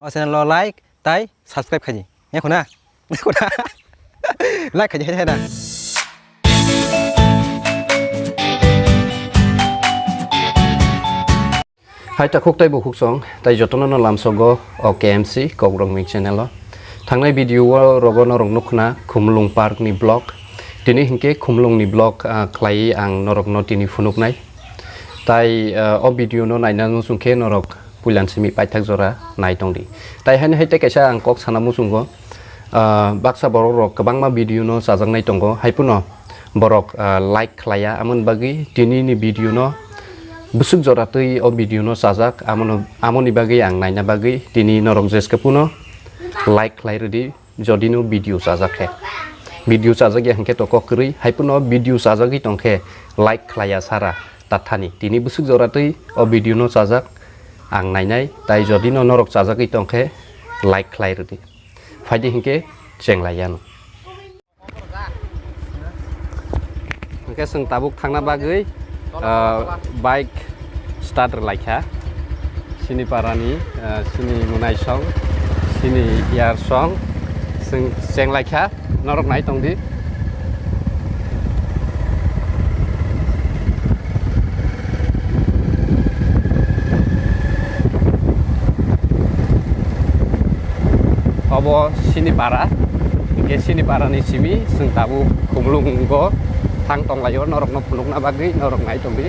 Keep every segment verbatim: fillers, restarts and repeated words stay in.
O channel o like tai subscribe khaidi. Ekho na? Ekho na? Like khaidi, hai, hai na. Hai takhuk tai bukhuk song, tai jotono no lamsogo o K M C Kokrok Ming channel o. Thangnai video o rogo norok nukhna Khumlung Park ni vlog. Tini hinkhe Khumlung ni vlog, ah, khlaiwi ang norokno tini phunuknai. Tai, ah, o video no naina muchung khe norok puilan simi paithak jora nai tongdi. Tai haino hai tei kaisa ang kok sana muchungo, ah, baksa borok rok kwbangma video no chajaknai tongo, hai phano borok, ah, like khlaiya, amoni bagwi tini ni video no bwswk jora twi o video no chajak, amono, amoni bagwi ang naina bagwi tini norok jeske phano like khlai rwdi. Jodi no video chajak khe, video chajak ya hinkhe to kok kwrwi, hai phano video chajagwi tong khe like khlaiya sara tathani. Tini bwswk jora twi o video no chajak ang nainai, tai jodi no norok chajagwi tong khe like khlai rwdi. Phaidi hinkhe chenglai yano. Hingke chwng tabuk thangna bagwi, ah, bike start rwlaikha. Chini parani, ah, chini mwnai song, chini yar song, chwng chenglaikha, norok nai tongdi. Obo chini para, hingke chini parani simi chwng tabuk Khumlungo thang tonglaio, norokno phunukna bagwi norok nai tongdi.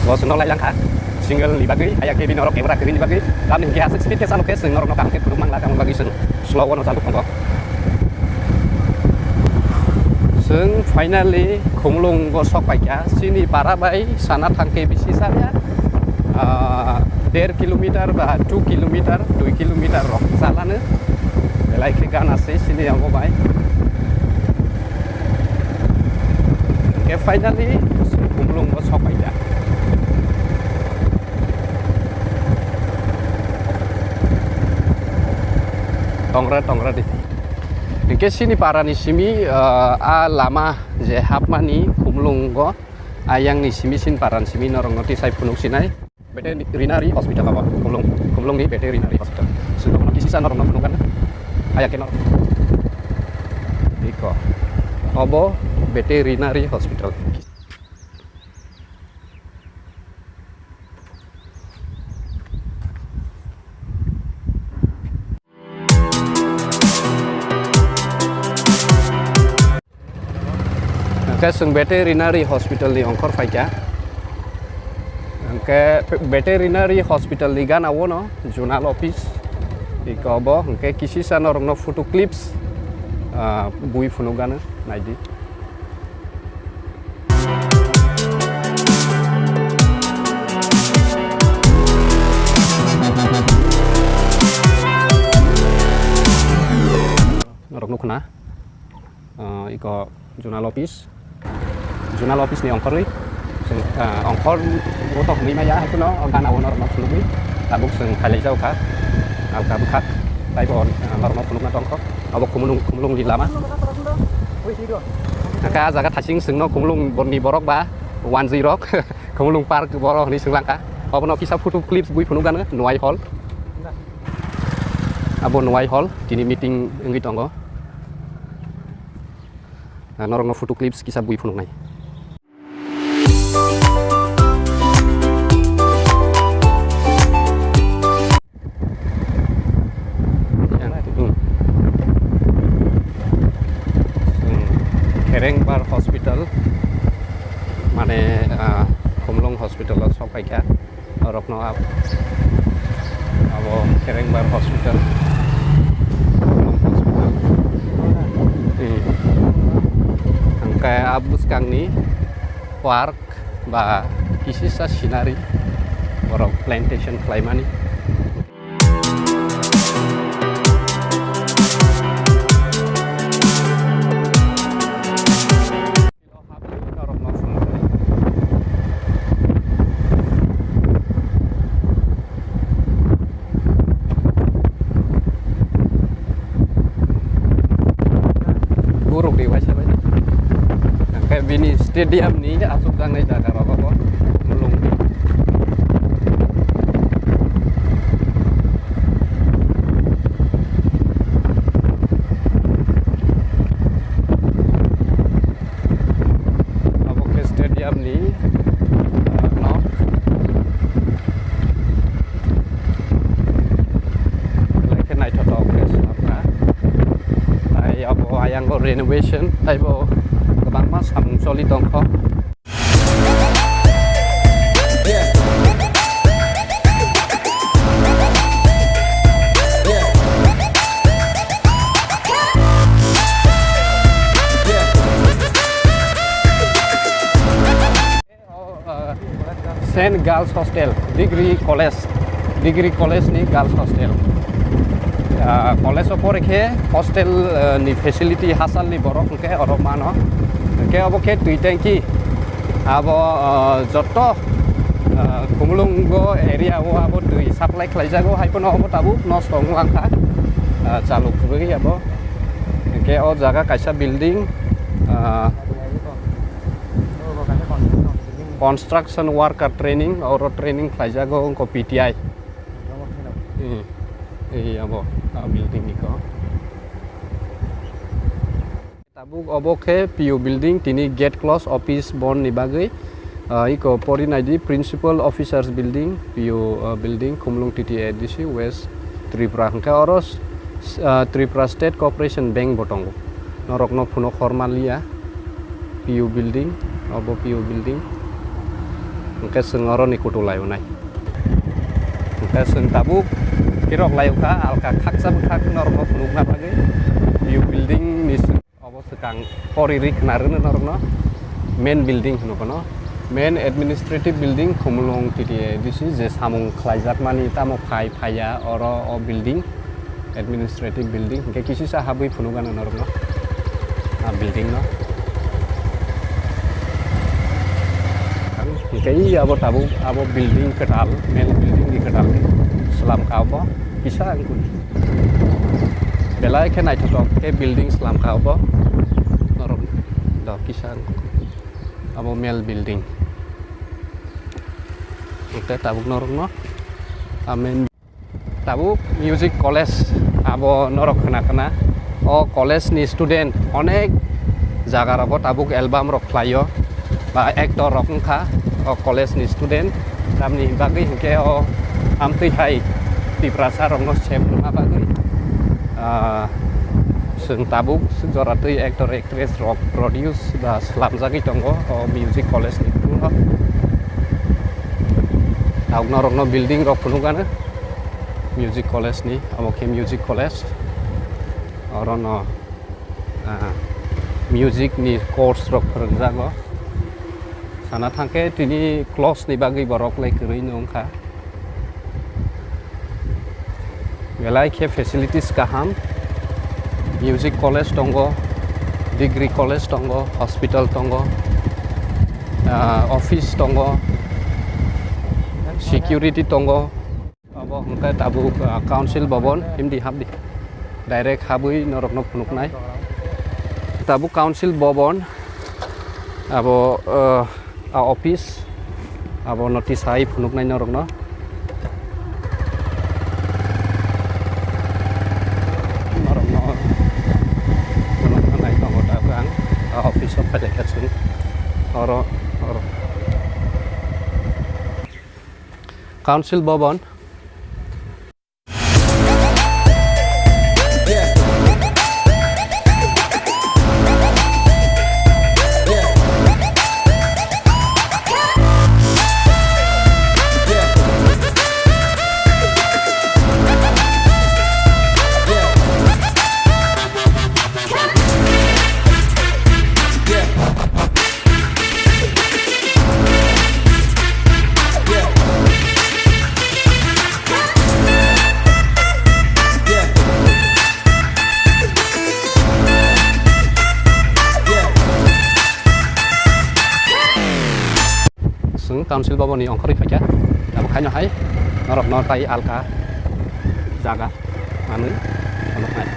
Bo chwng nok lai langkha, single ni bagwi, haya khe bini oro camera kwrwini bagwi, tamni hwnkhe aswk speed khe chano khe chwng norokno kaham khe phunuk mangla, tamni bagwi chwng slow o no chalo tongo. Chwng finally Khumlungo sok paikha, chini para bai sana thangkhe bisi chaya, ah, der kilometer ba two kilometer, dui kilometer rok chalano, belai khe gana se chini abo bai. Hingke finally Khumlungo sok paikha. Tongra, tongra di. Hingke chini parani simi, ah, a lama je hapmani Khumlungo, ayangni simi chini parani simi norokno tisai phunuk sinai. Veterinary Hospital abo, Khumlung, Khumlungni Veterinary Hospital. Chwng bono kisisa norokno phunukgana. Haya khe norok. Iko. Obo Veterinary Hospital. Hingke chwng Veterinary Hospital ni ongkhor phaikha. Hingke Veterinary Hospital ni gana o no Zonal Office. Iko bo hingke kisisa norokno photo clips, ah, bui phunukgano naidi. Norok nukhna, ah, iko Zonal Office, Zonal Office ni ongkhorwi, chwng, ah, ongkhor o to hwnwi maya, hai phano o gana o norokno phunugwi tabuk chwng phailai jago kha, alka bwkhak, taibo, ah, norokno phunukna tongkho. Abo Khumulung, Khumulungni lama. Hingke ah jaga thaching chwngno Khumulung ni borok ba wanjwi rok, Khumulung Park boro hwnwi swnglang kha. Obono kisa photo clips bui phunukgano, Nwai Hall. Abo Nwai Hall, tini meeting wngwi tongo. Ah, norokno photo clips kisa bui phunuknai. Kherengbar Hospital, mane, ah, Khumlung Hospital o sok paikha. Norokno ab-, abo Kherengbar Hospital. Hospital. Hmm. Hingke a bwskangni park ba kisisa scenery, borok plantation khlaimani. Waisa bai. Hwnkhe bini stadium ni achukjaknai jaga rogo bo mulungni. Abo khe stadium ni, ah, nok. Belai khe naithothok khe swnamkha. Tai abo ayang o renovation taibo kwbangma samung choli tongkho. Saint Girls Hostel, Degree College, Degree College ni Girls Hostel. Ah, college o pore khe hostel, ah, ni facility hachal ni borok hwnkhe oro mano. Hwnkhe obo khe twi tanki. Abo, ah, joto, ah, Khumulwngo area o abo twi supply khlaijago, hai phano obo tabuk nosto wng langkha, ah, chaluk kwrwi abo. Hwnkhe o jaga kaisa building, ah, construction worker training, oro training khlaijago wngkha P T I. Hmm. Ei abo, ah, building ni ko. Tabuk obo khe P U building, tini gate close, office bon ni bagwi. Ah, iko pori naidi Principal Officers Building, P U, ah, building, Khumulwng T T A D C West Tripura. Hwnkhe oro, ah, Tripura State Corporation Bank bo tongo. Norokno phunuk hor manliya. P U building, obo P U building. Hwnkhe chwng oroni kutu lai unai. Hwnkhe chwng tabuk phirok lai ukha, alka khaksa bwkhak norokno phunukna bagwi. P U building ni Obo swkang pori rwi khna rwno norokno main building hwno bono. Main administrative building Khumulwng T T A D C je samung khlaijakmani tamo phai phaiya oro o building, administrative building hwnkhe kisisa habwi phunukgano norokno a building no. Hwnkhe abo tabuk abo building kwtal, main building ni kwtal slam ka obo kisa wngkha. Belai khe naithothok khe building slam kha obo. Norok do kisa abo male building. Tei tabuk norokno amen tabuk music college abo norok khna khna. O college ni student onek jaga rogo tabuk album rok khlaio. Ba actor rok wngkha o college ni student, tamni bagwi hinkhe o amtwi hai Tiprasa rokno save rwna bagwi, ah, chwng tabuk jora twi actor actress rok produce ba slamjagwi tongo o music college ni through no. Tabuk norokno building rok phunukgano music college ni, omo khe music college orono. Ah, music ni course rok phwrwngjago. Sana thangkhe tini close ni bagwi borok lai kwrwi no wngkha. Belai khe facilities kaham. Music college tongo, degree college tongo, hospital tongo, ah, office tongo, security tongo. Obo hwnkhe tabuk, ah, council bhaban, himdi hapdi. Direct habwi norokno phunuknai. Tabuk council bhaban, abo, ah, a office, abo notice hai phunuknai norokno. Norokno phunukna nai tongo tabuk ang, a office o phailaikha chwng. Oro, oro. Council bhaban. Chwng council bhaban ni ongkhorwi phaikha, abo khaino hai norokno tai alka jaga manwi phunuknai.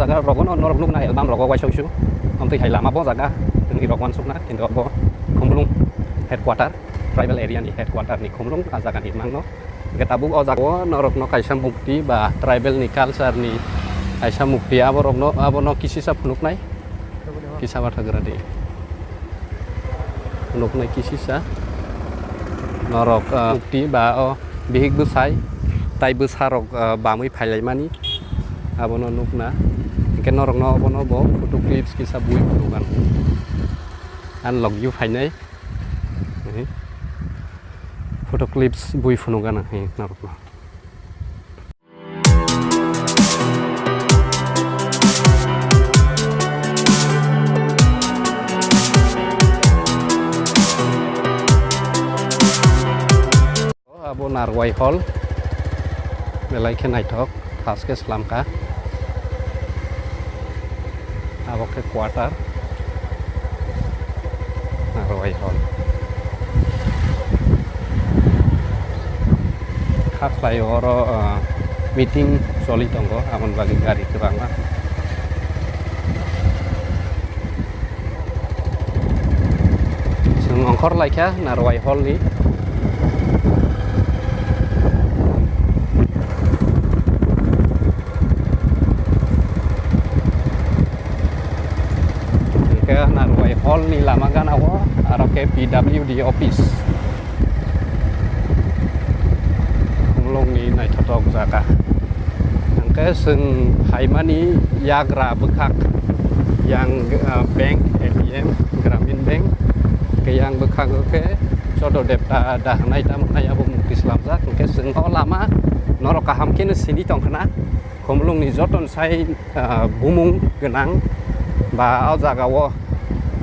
Jaga rogo no norok nukna album rogo waisa uisu. Amtwi hai lama bo jaga tini rok wansukna, kintu abo Khumulwng headquarter, tribal area ni headquarter ni Khumulwng a jaga ni mangno. Hingke tabuk o jaga o norok no kaisa mukti ba tribal ni culture ni kaisa mukti abo rok no, abo no kisisa phunuknai. Kisa bathagra di. Nuknai kisisa. Norok, ah, mukti ba o bihik bwsai, tai bwsarok, ah, bamwi phailaimani. Abono nukna. Hingke norokno obono bo photo clips kisa bui phunukgano. Ang logio phainai. Photo clips bui phunukgano, he, norokno. Abo Narwai Hall, belai khe naithok, task khe slam kha. Abo khe quarter, Narwai Hall. Kha khlai oro, ah, meeting choli tongo, aboni bagwi gari kwbangma. Chwng ongkhor laikha Narwai Hall ni. Hingke Narwai Hall ni lama gana o aro khe P W D office. Khumulwng ni naithotok jaga. Hingke chwng phaimani yagra bwkhak yang, ah, bank, A T M, Gramin Bank, hingke yang bwkhak o khe Chodo Debta da hwnai tamo hwnai abo mukti slamjak. Hingke chwng o lama norok kaham kheno sini tongkhna. Khumulwng ni joto ni sai, ah, bumung gwnang ba o jaga o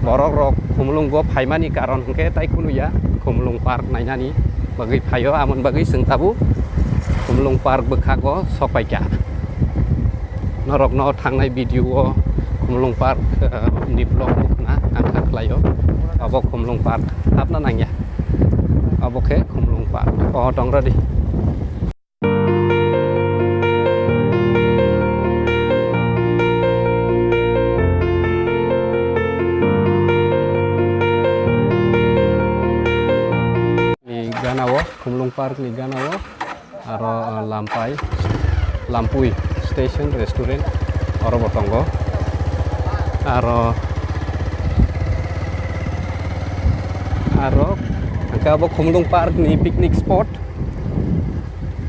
borok rok Khumulwng o phaimani karon hwnkhe tai kunu ya, Khumulwng Park nainani bagwi phaio, amoni bagwi chwng tabuk Khumulwng Park bwkhago sokpaikha. Norokno thangnai video o Khumulwng Park, ah, ni vlog nukna ang kha khlaio, abo Khumulwng Park hapna nangya, abo khe Khumulwng Park o tongrodi. Ni gana o, Khumulwng Park ni gana o, aro, ah, Lampai, Lampui Station Restaurant, oro bo tongo. Aro, aro, hwnkhe abo Khumulwng Park ni picnic spot.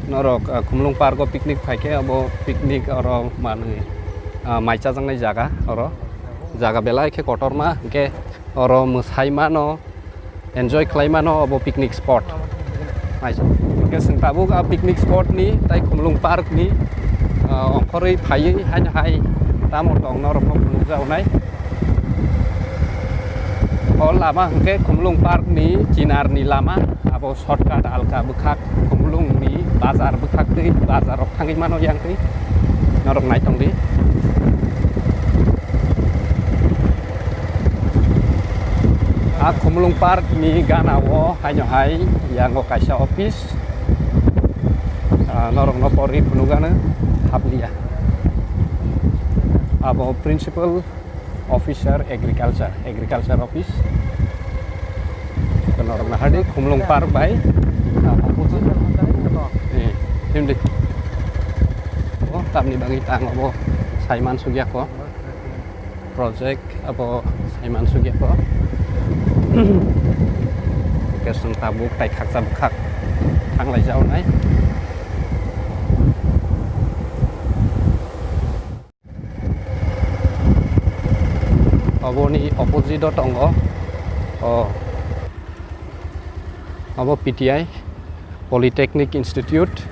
Norok, ah, Khumulwng Park o picnic phaikhe abo picnic oro manwi, ah, mai chajaknai jaga oro. Jaga belai khe kotorma, hwnkhe oro mwsai mano, enjoy khlai mano abo picnic spot. Mai, hwnkhe chwng tabuk a picnic spot ni tai Khumulwng Park ni, ah, ongkhorwi phaiwi haino hai tamo tong norokno phunukjagonai. O lama hwnkhe Khumulwng Park ni kinar ni lama, abo shortcut alka bwkhak Khumulwng ni bazar bwkhak twi bazar rok thangwi mano yang twi norok naitong di. A Khumulwng Park ni gana o haino hai yango kaisa office, ah, norok no porwi phunukgano hapliya. Abo principal Officer Agriculture, Agriculture Office. Kono rok nahardi, Khumulwng Park bai. Eh, himdi. Oh, tamni bagwi tang obo saiman sugya ko. Project abo saiman sugya ko. Kesung tabuk tai khaksa bwkhak thanglai jaunai. Oboni opposite o tongo. O. Obo P T I, Polytechnic Institute.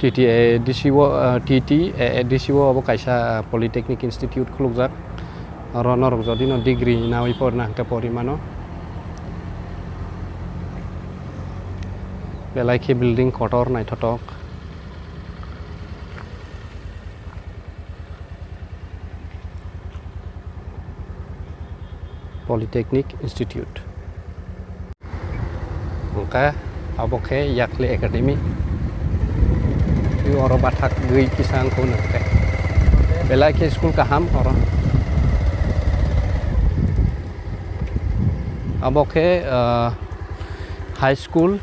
T T A D C o, eh, T T A D C o obo kaisa Polytechnic Institute khulukjak. Oro norok jodi no degree nawi porna hwnkhe pori mano. Belai khe building kotor naithotok. Polytechnic Institute. Hwnkhe abo khe Yakli Academy. Tei oro bathak gwi kisa wngkha hwnkhe. Belai khe school kaham oro. Abo khe, ah, high school,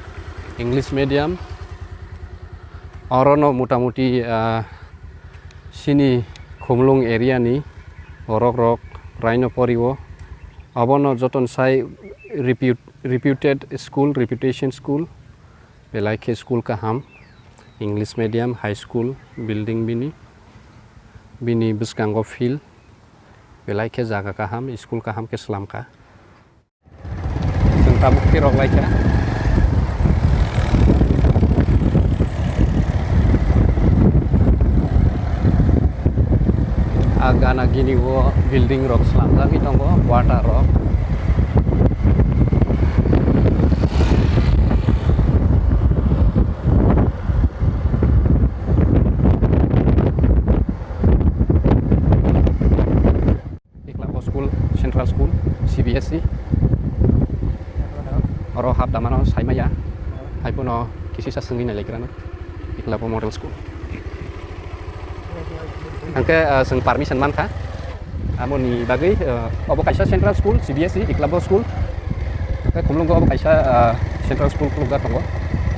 English medium. Orono motamuti, ah, chini Khumlung area ni borok rok raino porio. Abono joton sai repute-, reputed school, reputation school. Belai khe school kaham, English medium, high school building bini, bini bwskango field, belai khe jaga kaham, school kaham khe slam kha. Chwng tabuk khe rok lai kha. A gana gini o building rok slamjagwi tongo, quarter rok. Eklavya school, central school, C B S E. Oro hap damano saimaya. Hai phano kisisa swngwi nailaikirano. Eklavya model school. Hwnkhe, ah, chwng permission mankha. Amoni bagwi, ah, obo kaisa central school, C B S E, Eklavya school. Hwnkhe Khumlungo obo kaisa, ah, central school khulukjak tongo.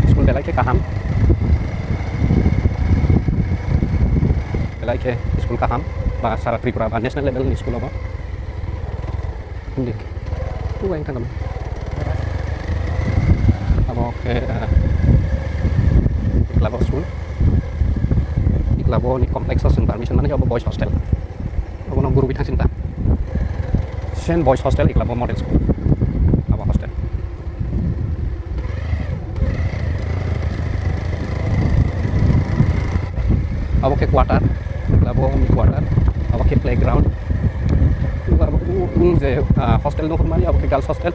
School belai khe kaham. Belai khe school kaham. Ba sara Tripura ba national level ni school obo. Hindi. Uwa yang tangam. Abo khe, ah, Eklavya school. Eklavya ni complex o chwng permission mani obo boys hostel. Obono guru bithang sinta. Saint Boys Hostel, Eklavya Model School. Abo hostel. Abo khe quarter, Eklavya ni quarter. Abo khe playground. Abo, abo, um, je, ah, hostel nongkhormani, abo khe girls hostel.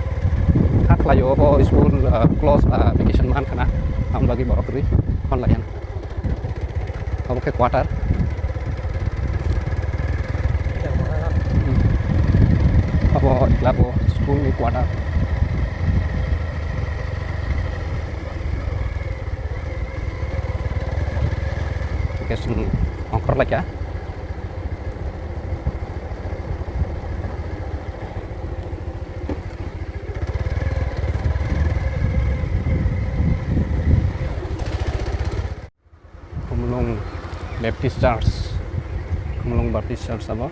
Kha khlaio, abo school, ah, close, ah, vacation man khana. Ang bagi borok rwi khon layan. Abo khe quarter. Abo Eklavya school ni quarter. Hwnkhe chwng ongkhor laikha. Khumlung Baptist Church, Khumlung Baptist Church abo.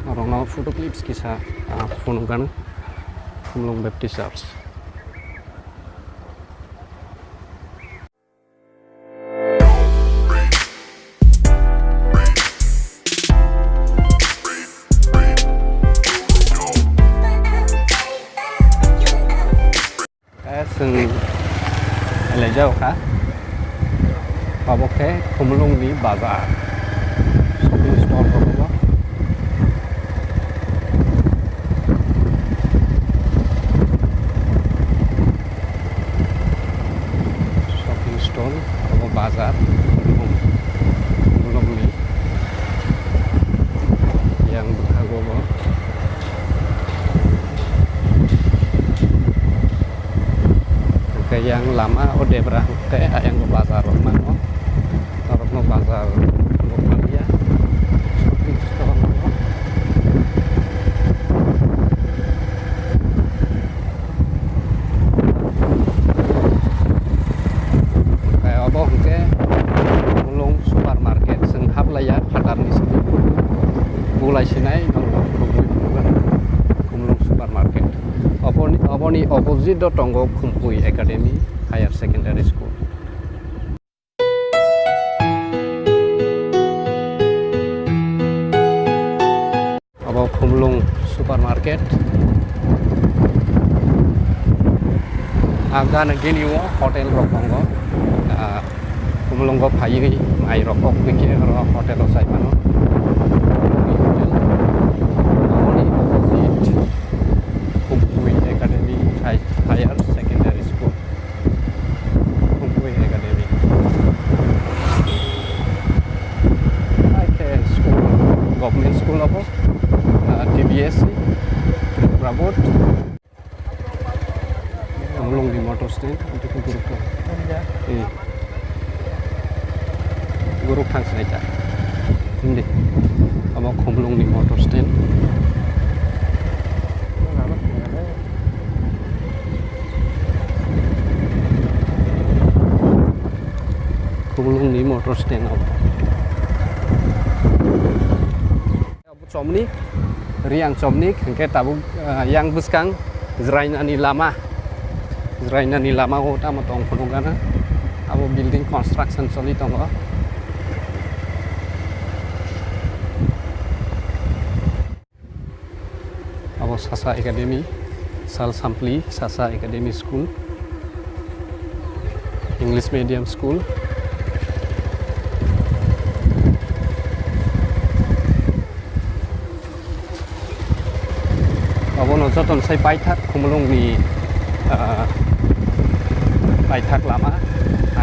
Norokno photo clips kisa, ah, phunukgano Khumlung Baptist Church. Eh, chwng laijao kha. Abo khe Khumlungni bazar. Shopping stall rok abo. Shopping stall, abo bazar. Khumlungni yang bwkhago bo. Hwnkhe yang lama o debra hwnkhe ayang bazar rok mano. Norokno bazar bo manya. Shopping store rok. Hwnkhe obo hwnkhe Khumlung supermarket. Chwng haplaiya phatarni simi. Bulai sinai norokno phunugwi phunukgwi Khumlung supermarket. Oboni, oboni opposite o tongo Khumpui Academy Higher Secondary School. Obo Khumlung supermarket. Agana gini o hotel rok tongo. Ah, Khumlungo phaiwi mai rok kok twi khe oro hotel o chai mano. Aboni opposite Khumpui Academy High-, Higher Secondary School. Khumpui Academy. Hai khe school, government school abo, ah, T B S C, Tripura Board. Khumlungni motor stand, guruk thang. Eh. Guruk thang sinai ta. Hindi. Abo Khumulwng ni motor stand. Khumulwng ni motor stand abo. Abo chomni, Riang chomni, hingke tabuk, ah, yang bwskang jwrainani lama. Jwrainani lama o tamo tong phunukgana. Abo building construction choli tongo. Abo Sasa Academy, Sal Sampli Sasa Academy School, English Medium School. Abono jotono sai paithak Khumulwng ni, ah, paithak lama.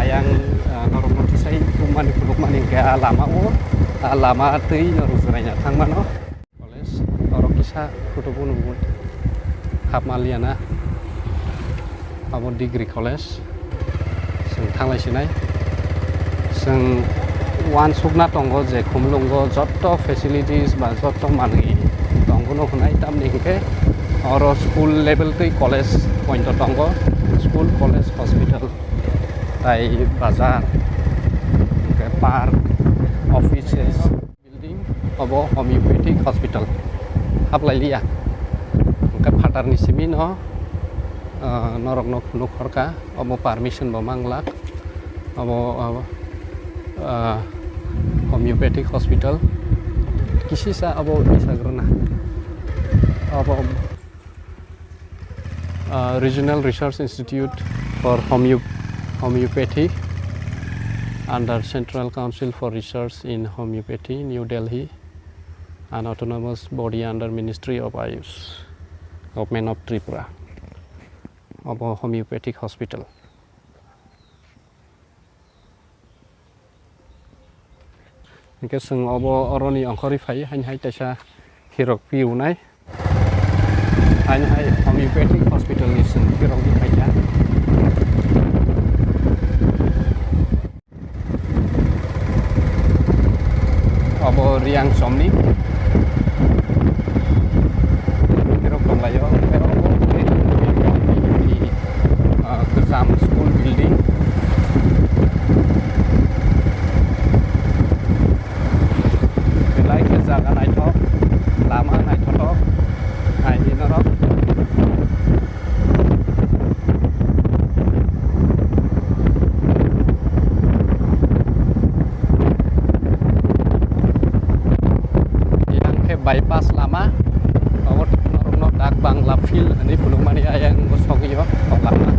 Ayang, ah, norokno tisai tongmani phunukmani hingke a lama o, a lama twi norok jwraina thangmano. College, oro kisa photo bo nukgo. Hapmaliana. Abo degree college. Chwng thanglai sinai. Chwng uansukna tongo je Khumulwngo jotto facilities ba jotto manwi tongo no hwnai, tamni hinkhe oro school level twi college pointo tongo. School, college, hospital, tai bazar, hinkhe park, offices. Building obo homeopathic hospital haplai liya. Hingke phatarni simi no, ah, norok no phunuk horka, obo permission bo manglak. Obo, ah, ah, homeopathic hospital kisisa obo isagrana. Obo, ah, Regional Research Institute for Homeo-, Homeopathy under Central Council for Research in Homeopathy, New Delhi, an autonomous body under Ministry of Ayush, Government of Tripura. Obo homeopathic hospital. Hingke chwng obo oroni ongkhorwi phai, haini hai kaisa hirok pi unai. Haini hai homeopathic hospital ni chwng hirok pi phaikha. Obo Riang chomni. Hirok tonglaio. Ah, kwcham school building. Belai khe jaga naithok, lama naithotok, naidi norok. Yang khe bypass lama, abo norokno Dak Bangla field hinwi phunukmani ayang bo sogwi o lama.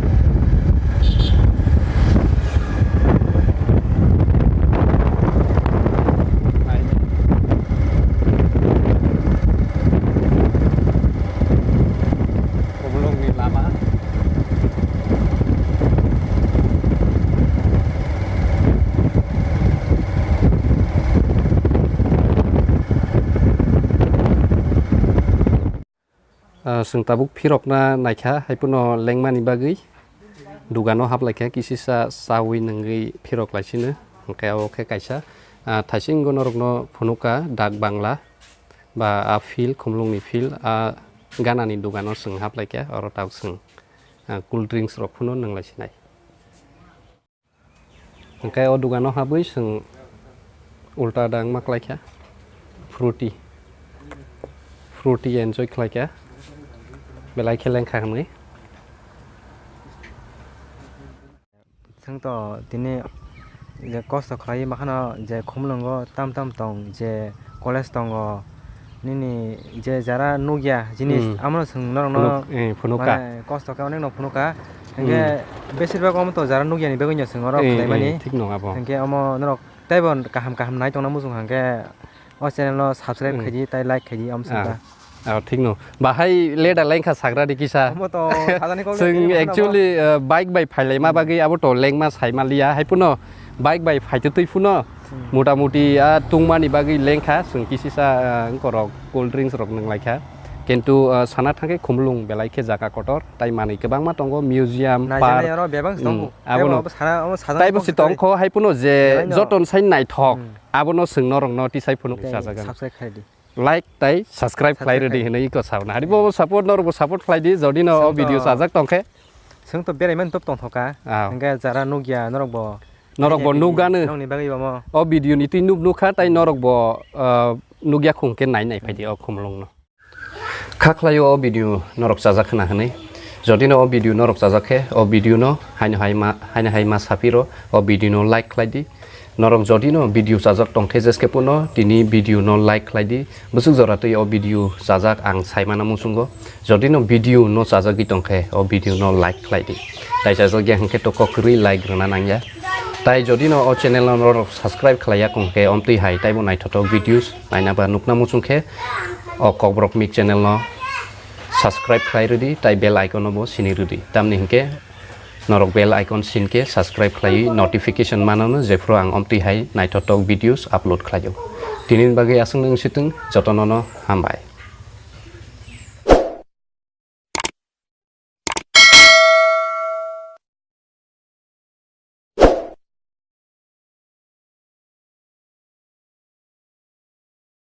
Khumulwngni lama. Ah, chwng tabuk phirokna naikha, haiphano lengmani bagwi dugano haplaikha, kisisa chawi nungwi phirok laisino, hwnkhe abo khe kaisa, ah, thaisingo norokno phunukha Dak Bangla ba a field, Khumulwngni field, a ganani dugano chwng haplaikha, oro tabuk chwng, ah, cool drinks rok phano nwnglaisinai. Hwnkhe o dugano habwi chwng ulta da wngma khlaikha, fruity, fruity enjoy khlaikha, belai khe lengkha hwnwi. Chwng to tini je kosto khlaiwi makhano je Khumulwngo tam tam tong je college tongo. Nini je jara nukya jinis, hmm, amano chwng norokno phunuk-, eh, phunukka. Mane kosto khe onekno phunukka. Hwnkhe, hmm, besir bak omo to jara nukyani bagwino chwng oro, eh, khlaimani, eh, thik nung abo. Hwnkhe omo norok teibo kaham kaham nai tongna muchung hwnkhe o channel no subscribe, hmm, khaidi tai like khaidi omo chwng, ah, kha. Ah, thik no. Bahai leda lengkha sagra di kisa. Omo to sajani kok. Chwng actually, uh, bike bai phailai ma, hmm, bagwi abo to lengma saima liya. Hai puno bike bai phaitwi twi puno, hmm, mota moti a tungmani bagwi lengkha. Chwng kisisa, uh, wngkorok cold drinks rok nunglaikha. Kintu, ah, sana thangkhe Khumulwng belai khe jaga kotor, tai manwi kwbangma tongo, museum, park. Naijani oro bebak se tongo. Hmm, abono. Abo, abo sana, abo sana taibo tongkhe si tongkho hai phano je belai no. Joton sai naithok, hmm, abono chwng norokno tisai phano. Tei chajagan. Subscribe khlai di. Like tai subscribe khlai rwdi hinwi iko sabna. Hari bo support, norok bo support khlai di, jodi no o video chajak tongkhe. Chwng to berai mani top tongthoka. Ah. Hingke jara nukya norok bo. Norok bo nukgano. Nokni bagwi bo mo. O video ni twi nuk nukha tai norok bo, ah, nukya khung khe nai nai phai di o Khumulwng no. Kha khlaio o video norok chajak khna hwnwi. Jodi no o video norok chajak khe o video no haino hai ma, haino hai ma saphiro o video no like khlai di. Norok jodi no video chajak tongkhe jeskhe puno tini video no like khlai di. Bwswk jora twi o video chajak ang saimano muchungo. Jodi no video no chajagwi tongkhe o video no like khlai di. Tai chajak ya hwnkhe to kok kwrwi like rwna nangya. Tai jodi no o channel no norok subscribe khlaiya hwnkhe omtwi hai taibo naithothok videos naina ba nukna muchungkhe o Kokborok Mik channel no subscribe khlai rwdi tai bell icon no bo sini rwdi. Tamni hwnkhe norok bell icon sinkhe subscribe khlaiwi notification manano jephru ang omtwi hai naithothok videos upload khlaio. Tini bagwi aswk nung situng jotono no hambai.